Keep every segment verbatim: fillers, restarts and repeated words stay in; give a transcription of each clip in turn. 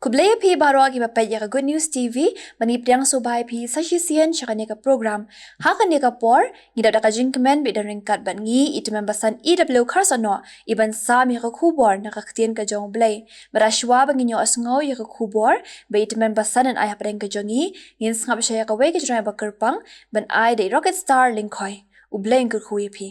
Khublei ïa phi baroh kiba peit ïa ka Good News T V, ba ngi pdiang sngewbha ïa phi sa shisien sha kane ka program. Ha kane ka por, ngi dap da ka jingkmen ba don ryngkat bad ngi i tymmen basan E W Kharsano, i ban sam ïa ka khubor na ka ktien ka jong U Blei. Bad shuwa ba ngin ïohsngew ïa ka khubor ba i tymmen basan yn ai hapdeng ka jong ngi, ngin sngap sha ïa kawei ka jingrwai ba kyrpang, ban ai da i Rocket Star Lyngkhoi. U Blei un kyrkhu ïa phi.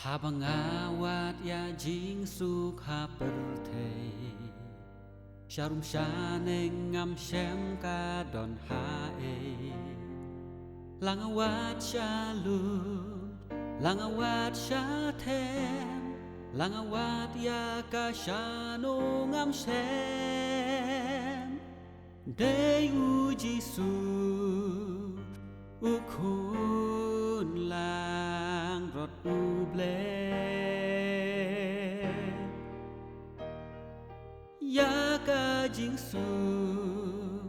Haba nga wad ïa jingsuk ha pyrthei, sharum shaneng ngam shem ka don haei. La nga wad sha lut, la nga wad sha them, la nga wad ïa ka shano ngam shem. Dei U Jisu, U Khun langbrot U Blei. Ïa ka jingsuk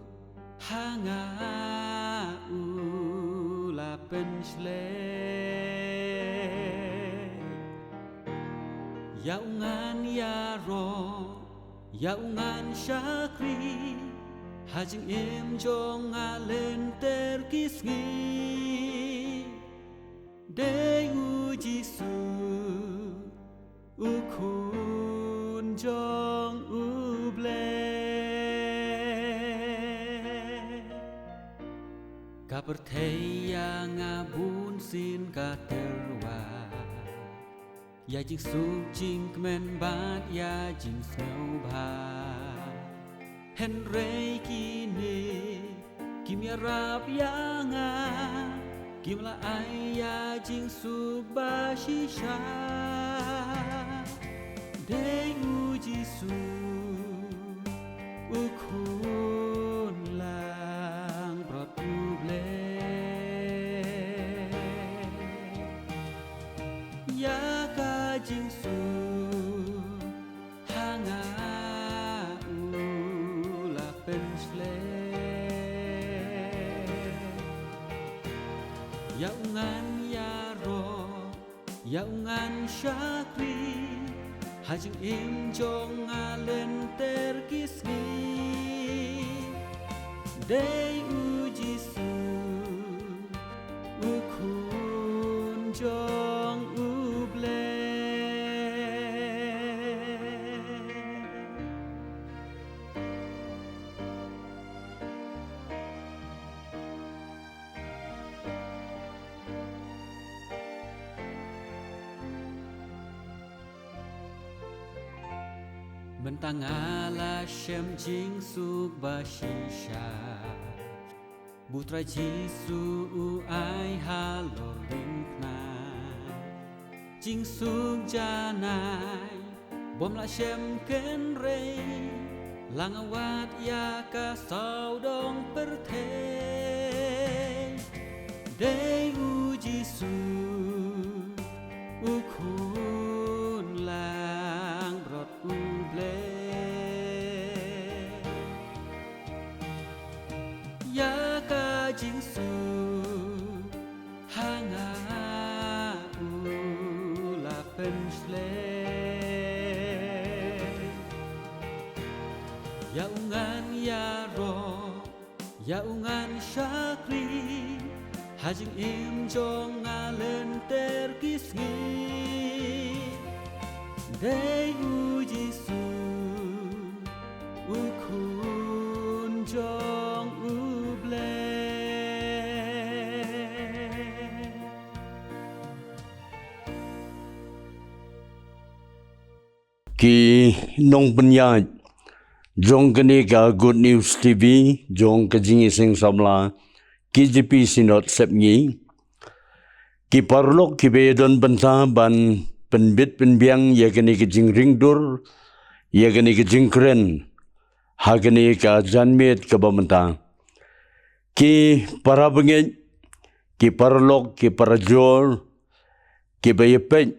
ha nga u la pynshlei. Ïa u ngan ïaroh, ïa u ngan shakri, ha jingim jong nga lynter ki sngi. Dei U Jisu, U Khun jong U Blei. Ka pyrthei ïa nga bunsien ka tyrwa, ïa jingsuk jingkmen bad ïa jingsngewbha. Hynrei kine kim ïarap ïa nga, kim la ai ïa jingsuk ba shisha. Dei U Jisu, U Khun langbrot U Blei. Ïa ka jingsuk ha nga u la pynshlei. Ïa u ngan ïaroh, ïa u ngan shakri, ha jingim jong nga lynter ki sngi. Dei U Jisu, U Khun jong U Blei. Mynta nga la shem jingsuk ba shisha, ba U Trai Jisu u ai halor lyngkha. Jingsuk janai bym lah shem kynrei, la nga wad ïa ka sawdong pyrthei. Dei U Jisu, U Khun langbrot U Blei. Ïa ka jingsuk ha nga u la pynshlei. Ïa u ngan ïaroh, ïa u ngan shakri, ha jingim jong nga lynter ki sngi. Dei U Jisu, U Khun jong U Blei. Ki nongpynïaid jong kane ka Good News T V, jong ka Jingïaseng Samla K J P Synod Sepngi. Ki paralok kiba ïadon bynta ban pynbit pynbiang ïa kane ka jingringdur, ïa kane ka jingkren ha kane ka janmiet kaba mynta. Ki para bangeit, ki paralok, ki parajor, ki ba ïa peit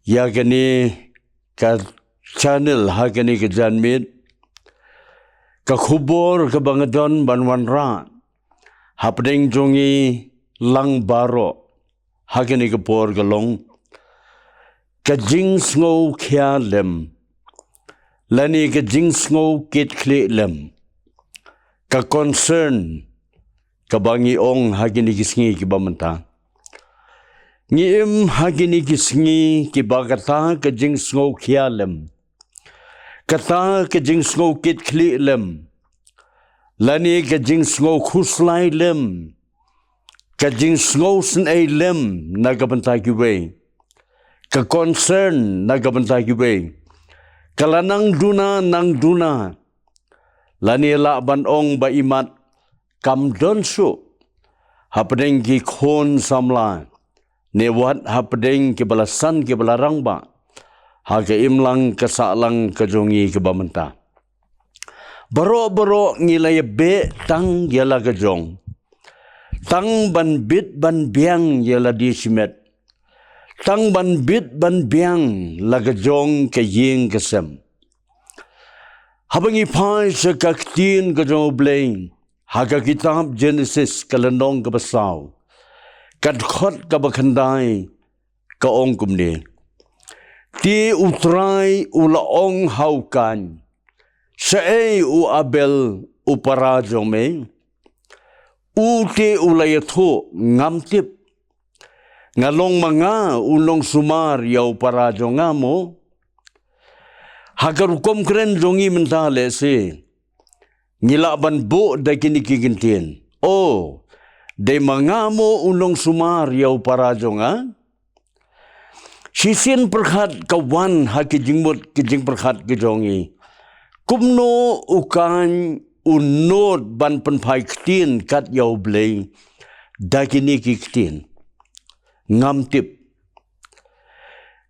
ïa kane ka channel ha kane ka janmiet. Ka khubor ka ba nga don ban wanrah hapdeng jong ngi lang baroh ha kane ka por ka long ka jingsngew khia lem lane ka jingsngew kit khlieh lem. Ka concern ka ba ngi ong ha kine ki sngi ki ba mynta. Ngi im ha kine ki sngi ki ba kata ka jingsngew khia lem, kata ka jingsngew kit khlieh lem, lane ka jingsngew khuslai lem, ka jingsngew sngewsih lem na ka bynta kiwei, ka concern na ka bynta kiwei, ka la nang duna nang duna, lane lah ban ong ba imat kam don shuh hapdeng ki khun samla, ne wat hapdeng ki ba la san ki ba la rangbah ha ka imlang ka sahlang ka jong ngi ka ba mynta. Baroh baroh ngi la ïa beh tang ïa la ka jong, tang ban bit ban biang ïa la di shimet, tang ban bit ban biang la ka jong ka ïing ka sem. Haba ngi phai sha ka ktien ka jong U Blei ha ka kitab Genesis ka lynnong ka ba saw, ka dkhot ka ba khyndai, ka ong kumne: Te U Trai u la ong ha u Kain, shaei u Abel u para jong me? U te u la ïathuh, ngam tip. Nga long ma nga u nongsumar ïa u para jong nga mo? Ha ka rukom kren jong ngi mynta lehse ngi lah ban buh da kine ki kyntien. O, dei ma nga mo u nongsumar ïa u para jong nga? Shisien pyrkhat ka wan ha ki jingmut ki jingpyrkhat ki jong ngi. Kumno u Kain u nud ban pynphai ktien kat ïa U Blei da kine ki ktien, ngam tip.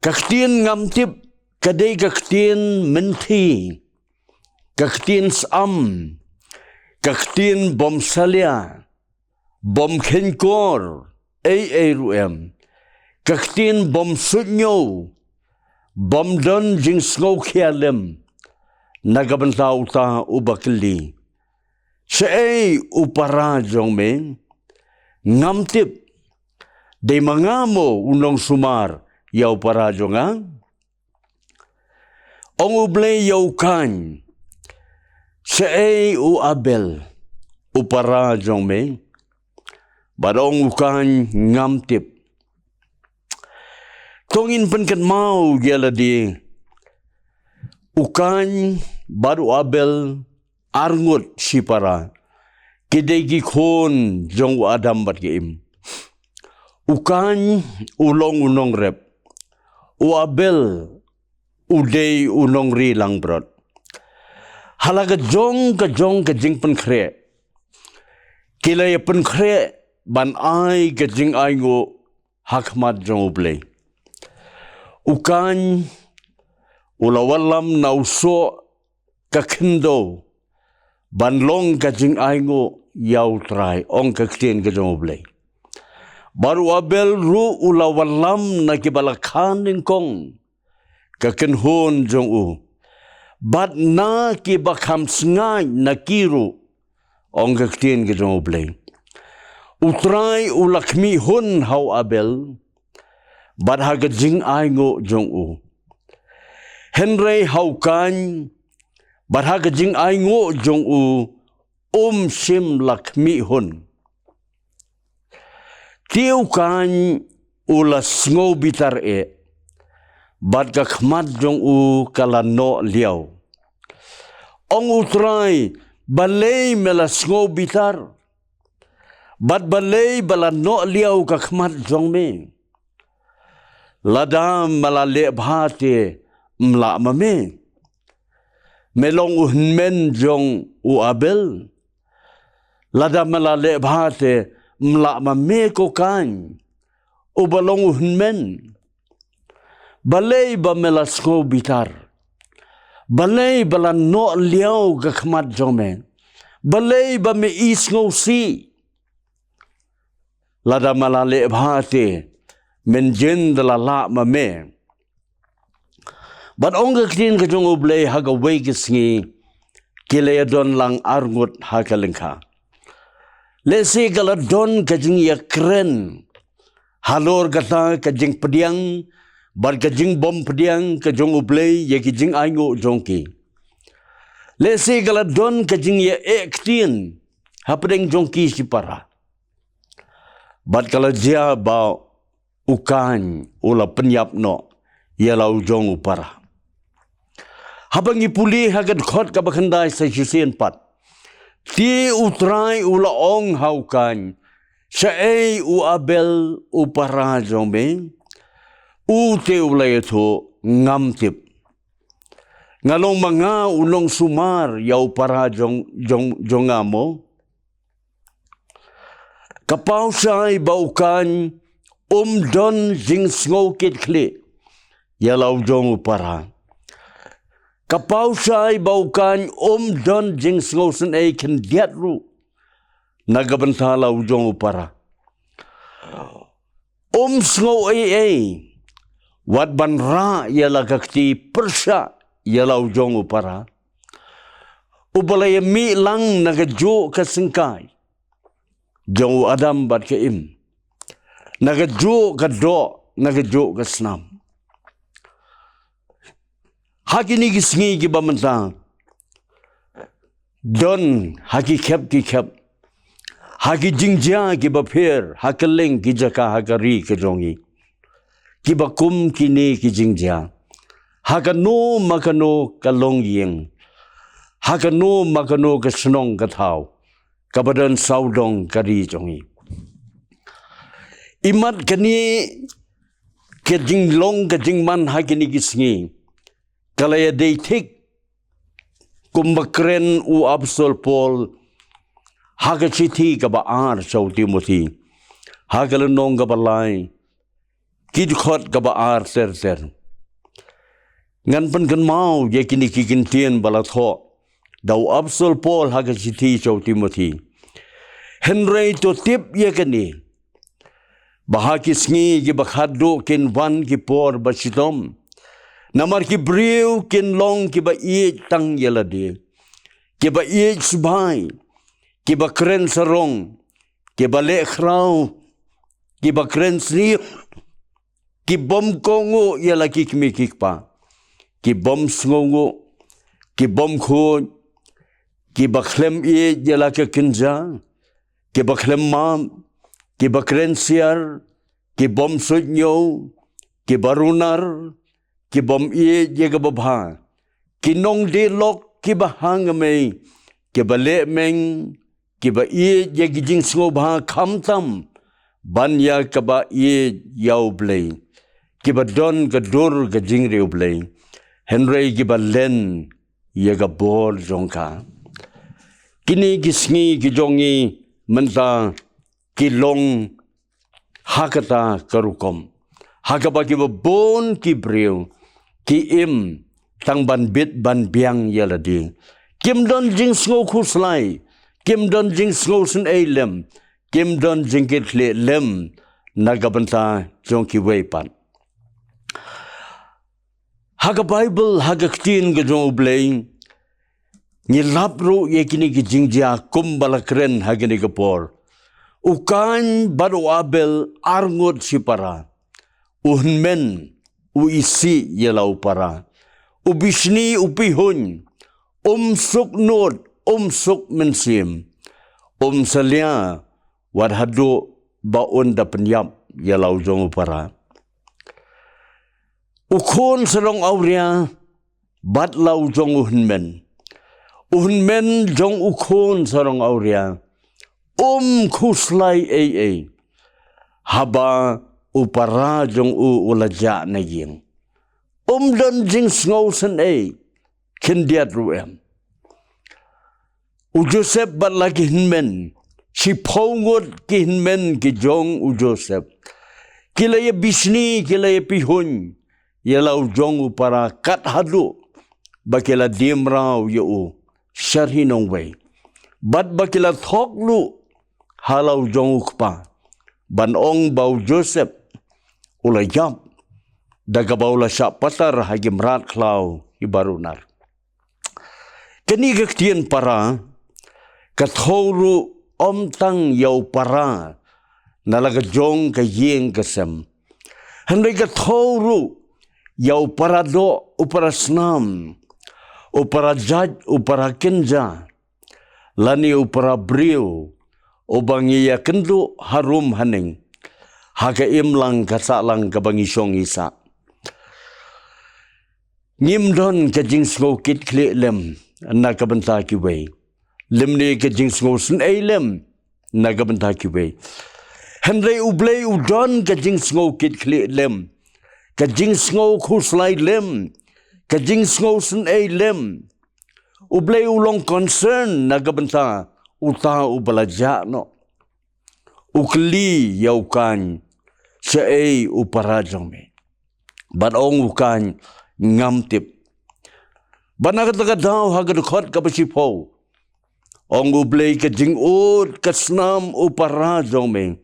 Ka ktien ngam tip ka dei ka ktien mynthi, ka ktien sam, ka ktien bym salia, bym kheiñkor ei ei ruh em, ka ktien bym suidñiew, bym don jingsngew khia lem na ka bynta uta u ba kylli, shaei u para jong me? Ngam tip. Dei ma nga mo u nongsumar ïa u para jong nga? Ong U Blei ïa u Kain, shaei u Abel u para jong me? Bad ong u Kain, ngam tip. To ngin pynkynmaw ïa lade, u Kain bad u Abel arngut shipara, ki dei ki khun jong u Adam bad ka Im. U Kain u long u nongrep, u Abel u dei u nongri langbrot. Ha la ka jong ka jong ka jingpynkhreh ki la ïa pynkhreh ban ai ka jingainguh ha khmat jong U Blei. U Kain u la wallam na u soh ka khyndew ban long ka jingainguh ïa U Trai, ong ka ktien ka jong U Blei. Bad u Abel ruh u la wallam na ki ba la kha nyngkong ka kynhun jong u, bad na ki ba kham sngaid na ki ruh, ong ka ktien ka jong U Blei. U Trai u la khmih hun ha u Abel bad ha ka jingainguh jong u, hynrei ha u Kain bad ha ka jingainguh jong u um shym la khmih hun. Te u Kain u la sngew bitar eh, bad ka khmat jong u ka la noh liaw. Ong U Trai, balei me la sngew bitar? Bad balei ba la noh liaw ka khmat jong me? Lada me la leh bha te, ym lah ma me me long u hynmen jong u Abel? Lada me la leh bha te, ym lah ma me ko Kain, u ba long u hynmen? Balei ba me la sngew bitar? Balei ba la noh liaw ka khmat jong me? Balei ba me i sngewsih? lada ma la leh bha te, mynjin da la lah ma me. Bad ong ka ktien ka jong U Blei ha kawei ka sngi, ki la ïadon lang arngut ha ka lyngkha. Lehse ka la don ka jingïakren halor kata ka jingpdiang bad ka jingbym pdiang ka jong U Blei ïa ki jingainguh jong ki. Lehse ka la don ka jingïaeh ktien hapdeng jong ki shipara. Bad ka la jia ba u Kain u la pynïap noh ïa la u jong u para. Haba ngi pule ha ka dkhot kaba khyndai sa shisien pat, te U Trai u la ong ha u Kain, shaei u Abel u para jong me? U te u la ïathuh, ngam tip. Nga long ma nga u nongsumar ïa u para jong, jong, jong nga mo? Ka paw shai ba u Kain um don jingsngew kit khlieh ïa la u jong u para. Ka paw shai ba u Kain um don jingsngew sngewsynei khyndiat ruh na ka bynta la u jong u para. Um sngew ei ei wat ban rah ïa la ka kti pyrshah ïa la u jong u para, uba la ïamih lang na kajuh ka syngkai jong u Adam bad ka Im, na kajuh ka doh, na kajuh ka snam. Ha kine ki sngi kiba mynta, don ha ki khep ki khep, ha ki jingjia kiba pher, ha kylleng ki jaka ha ka ri ka jong ngi, kiba kum kine ki jingjia ha kano ma kano ka longïing, ha kano ma kano ka shnong ka thaw kaba don sawdong ka ri jong ngi. Imat kane ka jinglong ka jingman ha kine ki sngi ka la ïadei thik kumba kren u Apostol Paul ha ka shithi kaba ar sha u Timothi, ha ka lynnong kaba lai, ki dkhot kaba ar ter ter. Ngan pynkynmaw ïa kine ki kyntien ba la thoh da u Apostol Paul ha ka shithi sha u Timothi. Hynrei to tip ïa kane, ba ha ki sngi kiba khadduh kin wan ki por ba shitom. Namar ki briew kin long kiba ïeit tang ïa lade, kiba ïeit sbai, kiba kren sarong, kiba leh khraw, kiba kren sniew, ki bym kohnguh ïa la ki kmie ki kpa, ki bym sngewnguh, ki bym khuid, kiba khlem ïeit ïa la ka kynja, kiba khlem map, kiba kren siar, ki bym suidñiew, kiba runar, ki bym ïeit ïa kaba bha, ki nongdie lok, kiba ha ngamei, kiba leh meng, kiba ïeit ïa ki jingsngewbha khamtam ban ïa kaba ïeit ïa U Blei, kiba don ka dur ka jingriewblei, hynrei kiba len ïa ka bor jong ka. Kine ki sngi ki jong ngi mynta ki long ha kata ka rukom, ha kaba kiba bun ki briew ki im tang ban bit ban biang ïa lade. Kim don jingsngew khuslai, kim don jingsngew synei lem, kim don jingkitkhlieh lem na ka bynta jong kiwei pat. Ha ka Baibl, ha ka ktien ka jong U Blei, ngi lap ruh ïa kine ki jingjia kumba la kren ha kine ki por. U Kain bad u Abel arngut shipara. U hynmen u isih ïa la u para. U bishni u pihuiñ, um suk nud, um suk mynsiem, um salia wat haduh ba un da pynïap ïa la u jong u para. U khun sarong awria bad la u jong u hynmen. U hynmen jong u khun sarong awria um khuslai ei ei haba u para jong u u la jah na ïing. Um don jingsngew synei khyndiat ruh em. U Joseph bad la ki hynmen, shiphew ngut ki hynmen ki jong u Joseph, ki la ïa bishni, ki la ïa pihuiñ ïa la u jong u para kat haduh ba ki la die mraw ïa u sha ri nongwei, bad ba ki la thok luh ha la u jong u kpa. ban ong ba u Joseph u la ïap da kaba u la shah patar ha ki mrad khlaw ki barunar. Kane ka ktien para ka thew ruh ym tang ïa u para na la ka jong ka ïing ka sem, hynrei ka thew ruh ïa u para doh, u para snam, u para jait, u para kynja, lane u para briew uba ngi ïakynduh harum haneng ha ka imlang ka sahlang kaba ngi shong ngi sah. Ngim don ka jingsngew kit khlieh lem na ka bynta kiwei, lymne ka jingsngew sngewsynei lem na ka bynta kiwei. Hynrei U Blei u don ka jingsngew kit khlieh lem, ka jingsngew khuslai lem, ka jingsngew sngewsynei lem. U Blei u long concern na ka bynta uta uba la jah noh. U kylli ïa u Kain, shaei u para jong me? Bad ong u Kain, ngam tip. Bad na kata ka daw ha ka dkhot kaba shiphew, ong U Blei, ka jingud ka snam u para jong me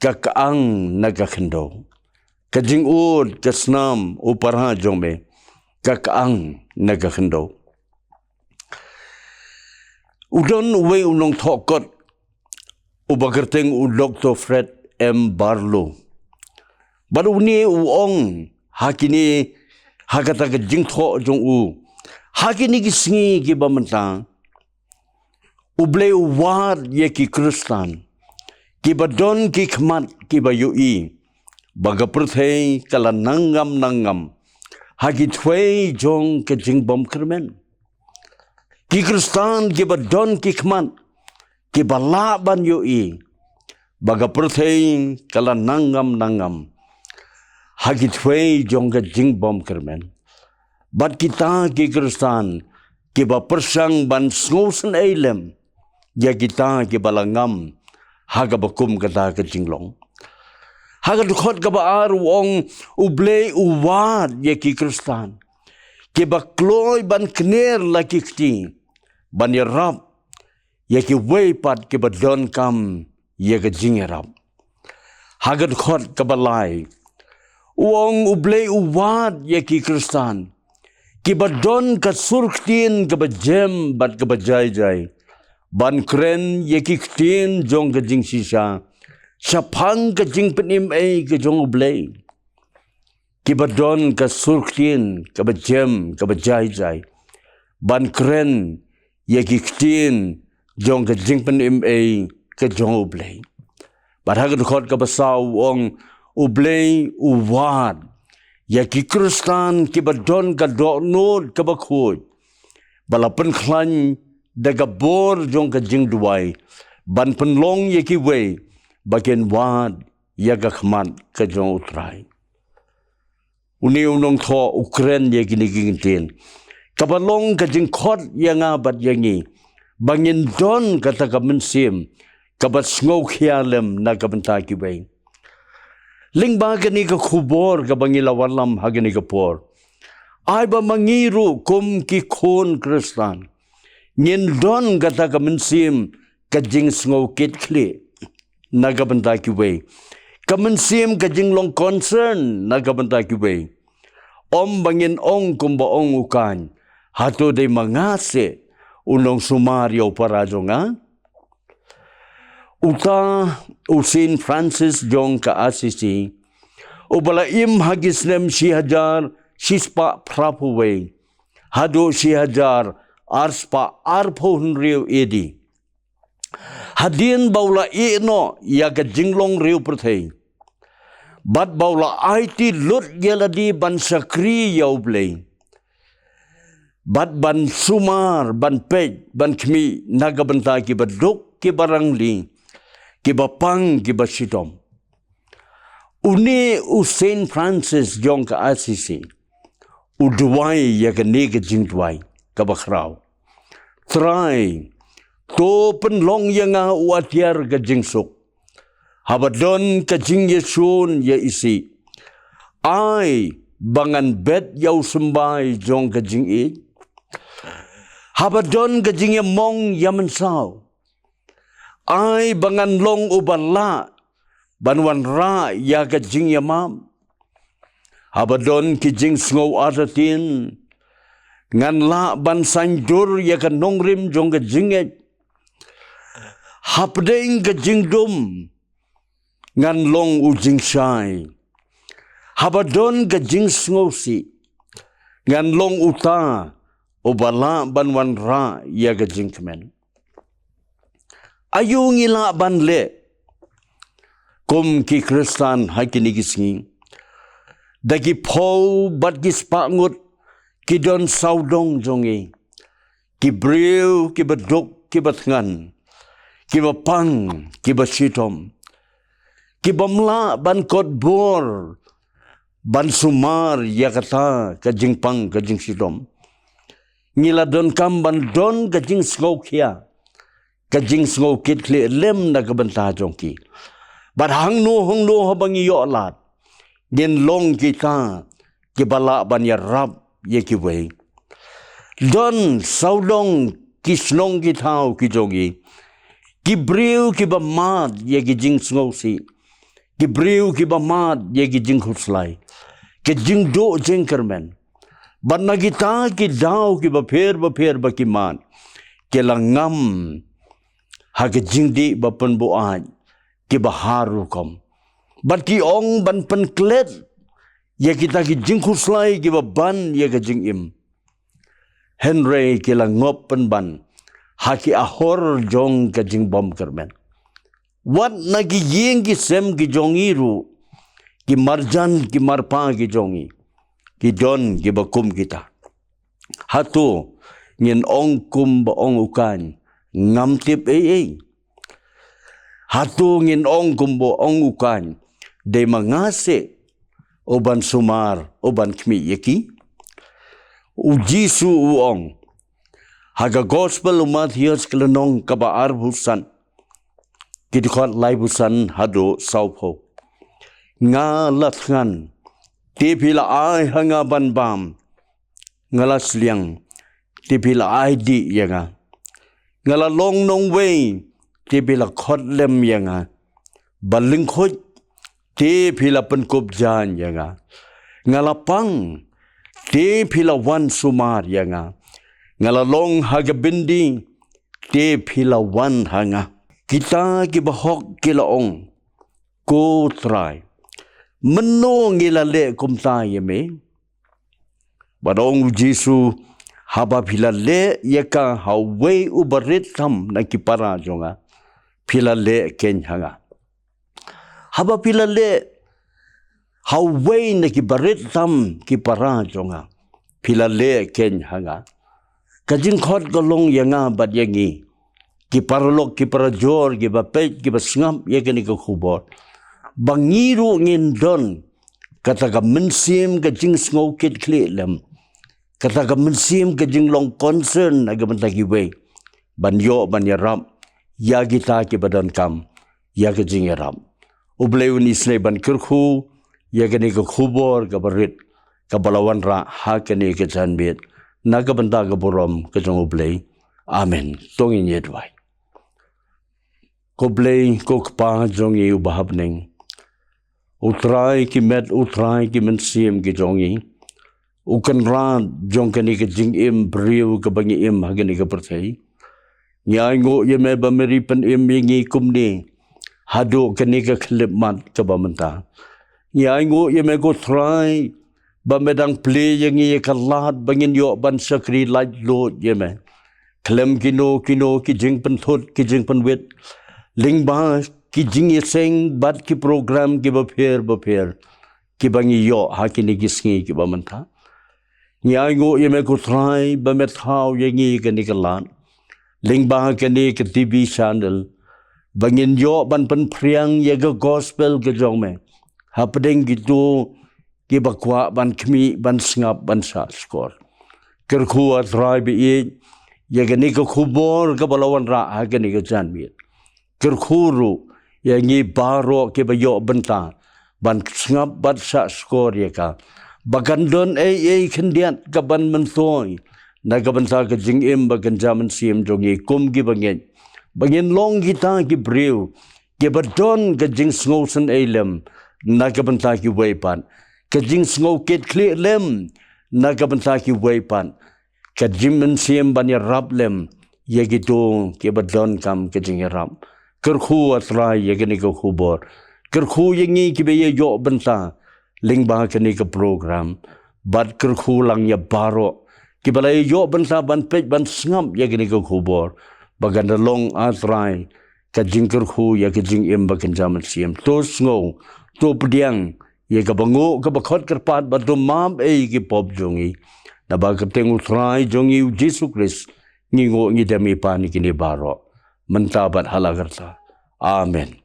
ka kyang na ka khyndew. Ka jingud ka snam u para jong me ka kyang na ka khyndew. U don uwei u nongthoh kot uba kyrteng u Doktor Fred M Barlow. Bad une u ong ha kine, ha kata ka jingthoh jong u, ha kine ki sngi kiba mynta, U Blei u wad ïa ki Khristan kiba don ki khmat kiba ïohi ba ka pyrthei ka la nang ngam nang ngam ha ki thwei jong ka jingbymkyrmen. Ki Khristan kiba don ki khmat kiba lah ban ïohi ba ka pyrthei ka la nang ngam nang ngam ha ki thwei jong ka jingbymkyrmen. Bad kita ki Khristan kiba pyrshang ban sngewsynei lem ïa kita kiba la ngam ha kaba kum kata ka jinglong. Ha ka dkhot kaba ar u ong, U Blei u wad ïa ki Khristan kiba kloi ban kner la ki kti ban ïarap ïa kiwei pat kiba donkam ïa ka jingïarap. Ha ka dkhot kaba lai u ong, U Blei u wad ïa ki Khristan kiba don ka sur ktien kaba jem bad kaba jai jai ban kren ïa ki ktien jong ka jingshisha shaphang ka jingpynim ei ka jong U Blei. Kiba don ka sur ktien kaba jem kaba jai jai ban kren ïa ki ktien jong ka jingpynim ei ka jong U Blei. Bad ha ka dkhot kaba saw u ong, U Blei u wad ïa ki Khristan kiba don ka dohnud kaba khuid ba la pynkhlaiñ da ka bor jong ka jingduwai ban pynlong ïa kiwei ba kin wad ïa ka khmat ka jong U Trai. Une u nongthoh u kren ïa kine ki ktien kaba long ka jingkhot ïa nga bad ïa ngi ba ngin don kata ka mynsiem kaba sngewkhia lem na ka bynta kiwei. Lyngba kane ka khubor kaba ngi la wallam ha kane ka por, ai ba ma ngi ruh kum ki khun Khristan ngin don kata ka mynsiem ka jingsngew kit khlieh na ka bynta kiwei, ka mynsiem ka jinglong concern na ka bynta kiwei. Ym ba ngin ong kumba ong u Kain, hato dei ma nga seh u nongsumar ïa u para jong nga? Uta u Saint Francis jong ka Assisi, uba la im ha ki snem shi hajar shispah phraphew wei haduh shi hajar arspah arphew hynriew A D, hadien ba u la ïeh noh ïa ka jinglong riewpyrthei bad ba u la aiti lut ïa lade ban shakri ïa U Blei bad ban sumar, ban peit, ban khmih na ka bynta kiba duk, kiba rangli, kiba pang, kiba shitom. Une u Saint Francis jong ka Assisi u duwai ïa kane ka jingduwai kaba khraw: Trai, to pynlong ïa nga u atiar ka jingsuk. Haba don ka jingïashun ïa isih, ai ba ngan bet ïa u symbai jong ka jingïeit. Haba don ka jingïamong ïamynsaw, ai ba ngan long uba lah ban wanrah ïa ka jingïamap. Haba don ki jingsngew artatien, ngan lah ban saiñdur ïa ka nongrim jong ka jingngeit. Hapdeng ka jingdum, ngan long u jingshai. Haba don ka jingsngewsih, ngan long uta uba lah ban wanrah ïa ka jingkmen. Aïu ngi lah ban leh kum ki Khristan ha kine ki sngi? Da ki phew bad ki spah ngut ki don sawdong jong ngi, ki briew kiba duk kiba thngan, kiba pang kiba shitom, kibym lah ban kot bor ban sumar ïa kata ka jingpang ka jingshitom. Ngi la donkam ban don ka jingsngewkhia, ka jingsngew kit khlieh lem na ka bynta jong ki. Bad hangno hangno haba ngi ïoh lad, ngin long kita kiba lah ban ïarap ïa kiwei. Don sawdong ki shnong ki thaw ki jong ngi, ki briew kiba mad ïa ki jingsngewsih, ki briew kiba mad ïa ki jingkhuslai, ki jingduh jingkyrmen. Bad na kita ki daw kiba pher ba pher ba ki mad, ki la ngam ha ka jingdih ba pynbuaid kiba har rukom. Bad ki ong ban pynklet ïa kita ki jingkhuslai kiba ban ïa ka jingim. Hynrei ki la ngop pynban ha ki ahor jong ka jingbymkyrmen. Wat na ki ïing ki sem ki jong ngi ruh, ki marjan ki marpa ki jong ngi, ki don kiba kum kita. Hato ngin ong kumba ong u Kain, ngam tip ei ei? Hato ngin ong kumba ong u Kain, dei ma nga seh uban sumar, uban khmih ïa ki? U Jisu u ong ha ka Gospel u Mathaios ka lynnong kaba arphew san, ki dkhot laiphew san haduh sawphew: Nga la thngan, te phi la ai ha nga ban bam. Nga la sliang, te phi la ai dih ïa nga. Nga la long nongwei, te phi la khot lem ïa nga. Ba lyngkhuid, te phi la pynkup jaiñ ïa nga. Nga la pang, te phi la wan sumar ïa nga. Nga la long ha ka byndi, te phi la wan ha nga. Kita kiba hok ki la ong, Ko Trai, mynno ngi la leh kumta ïa me? Bad ong u Jisu, haba phi la leh ïa ka ha uwei uba rit tam na ki para jong nga, phi la leh keiñ ha nga. Haba phi la leh ha uwei na kiba rit tam ki para jong nga, phi la leh keiñ ha nga. Ka jingkhot ka long ïa nga bad ïa ngi, ki paralok ki parajor kiba peit kiba sngap ïa kane ka khubor, ba ngi ruh ngin don kata ka mynsiem ka jingsngew kit khlieh lem, kata ka mynsiem ka jinglong concern na ka bynta kiwei, ban ïoh ban ïarap ïa kita kiba donkam ïa ka jingïarap. U Blei un isynei ban kyrkhu ïa kane ka khubor kaba rit kaba la wanrah ha kane ka janmiet, na ka bynta ka burom ka jong U Blei. Amen. To ngin ïa duwai. Ko Blei, ko Kpa jong ngi uba ha bneng, U Trai ki met, U Trai ki mynsiem ki jong ngi, U Kynrad jong kane ka jingim briew kaba ngi im ha kane ka pyrthei. Ngi ainguh ïa me ba me ri pynim ïa ngi kumne haduh kane ka khyllipmat kaba mynta. Ngi ainguh ïa me ko Trai ba me dang plie ïa ngi ïa ka lad ba ngin ïoh ban shakri laitluid ïa me khlem kino kino ki jingpynthut ki jingpynwit lyngba ki jingïaseng bad ki program kiba pher ba pher kiba ngi ïoh ha kine ki sngi kiba mynta. Ngi ainguh ïa me ko Trai ba me thaw ïa ngi kane ka lad lyngba kane ka T V channel, ba ngin ïoh ban pynphriang ïa ka gospel ka jong me hapdeng kito kiba kwah ban khmih, ban sngap, ban sah skor. Kyrkhu, A Trai ba ïeit, ïa kane ka khubor kaba la wanrah ha kane ka janmiet. Kyrkhu ruh ïa ngi baroh kiba ïoh bynta ban sngap bad sah skor ïa ka, ba kan don ei ei khyndiat kaban myntoi na ka bynta ka jingim ba kynja mynsiem jong ngi kum kiba ngeit, ba ngin long kita ki briew Kiba don ka jingsngew sngewsih lem na ka bynta kiwei pat, ka jingsngew kit khlieh lem na ka bynta kiwei pat, ka jingmynsiem ban ïarap lem ïa kito kiba donkam ka jingïarap. Kyrkhu, A Trai, ïa kane ka khubor. Kyrkhu ïa ngi kiba ïa ïoh bynta lyngba kane ka program. Bad kyrkhu lang ïa baroh kiba la ïa ïoh bynta ban peit ban sngap ïa kane ka khubor, ba kan da long, A Trai, ka jingkyrkhu ïa ka jingim ba kynja mynsiem. To sngew, to pdiang ïa kaba nguh, kaba khot kyrpad, bad to map ei ïa ki pop jong ngi. Naba ka kyrteng U Trai jong ngi U Jisu Khrist ngi nguh, ngi dem, ngi pan ïa kine baroh, mynta bad hala karta. Amen.